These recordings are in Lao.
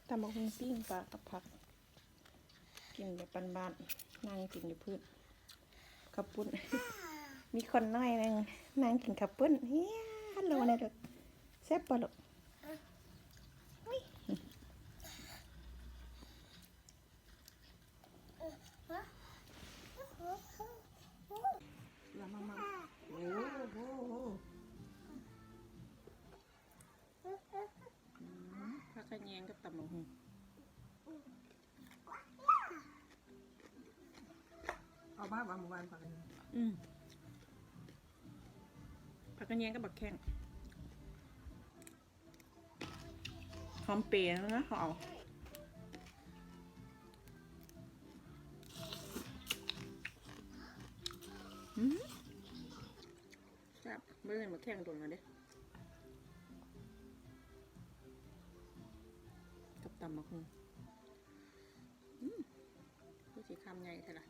ຕຳບັກຫຸ່ງປີ້ງປາກັບຜັກ ກິນແບບບ້ານໆ ນັ່ງກິນຢູ່ພື້ນ ເຂົ້າປຸ້ນ ມີຄົນນ້ອຍໜຶ່ງນັ່ງກິນເຂົ້າປຸ້ນ ເຮຍ ຮັນໂຫຼແດ່ລູກ ແຊບບໍ່ລູກ? ລະມາມາ ໂອ້ໂຫ ອືມ ຜັກຂະແຍງກັບຕຳບັກຫຸ່ງ ເອົາມາວ່າມື້ວານຜັກຂະແຍງ ອືມ ຜັກຂະແຍງກັບບັກແຂ້ງ ຫອມເປນະ ເຂົາເອົາ ອືມ ແຊບ ບໍ່ໄດ້ກິນໝາກແຂ້ງດົນແລ້ວເດ້ ກັບຕຳບັກຫຸ່ງ ອືມ ຄືຊິຄຳໃຫຍ່ແທ້ລະ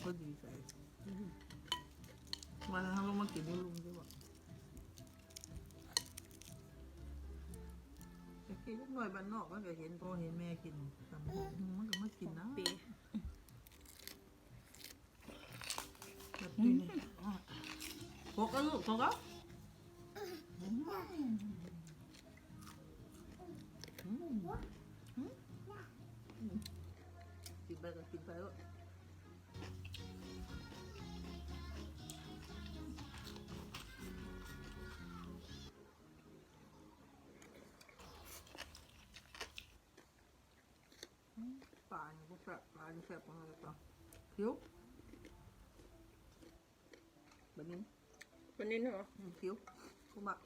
ພໍດີໃສ່ ວ່າເຮົາລົງມາກິນຢູ່ລຸ່ມຢູ່ບໍ່? ແຕ່ກີ້ເດັກນ້ອຍບ້ານນອກມັນກໍເຫັນພໍ່ເຫັນແມ່ກິນຕຳບັກຫຸ່ງ ມັນກໍມາກິນນຳ ແບບນີ້ນີ້ ອືມ ໂຟກັສລູກ ໂຟກັສ ອືມ ອືມ ກິນໄປກໍກິນໄປໂລດ. ປານີ້ບໍ່ແຊບ ປານີ້ແຊບກວ່ານັ້ນອີກ ຜິວ ປານິນ ປານິນເນາະ ອືມ ຜິວ ກູມັກ.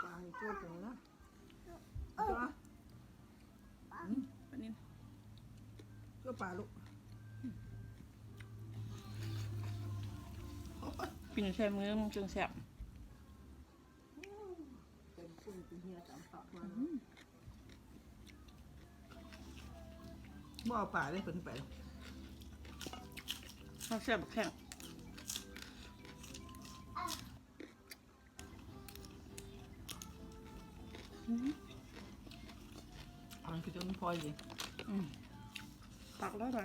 ປາໃຫ້ໂຈ້ກິນນະ ໂຈ້ ອືມ ປານິນ ໂຈ້ປາລູກ ປິ່ນໃສ່ມືມັນຈຶ່ງແຊບ. ເປັນຝຸ່ນເປັນເຫື່ອຕາມປາກມາ ອືມ ບໍ່ເອົາປາເດ້ ເພິ່ນໄປ ເຮົາແຊບບັກແຂ້ງ ອືມ ອັນນັ້ນຄືຈະມີພອຍດີ ອືມ ຕັກແລ້ວໄປ.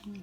ອືມ.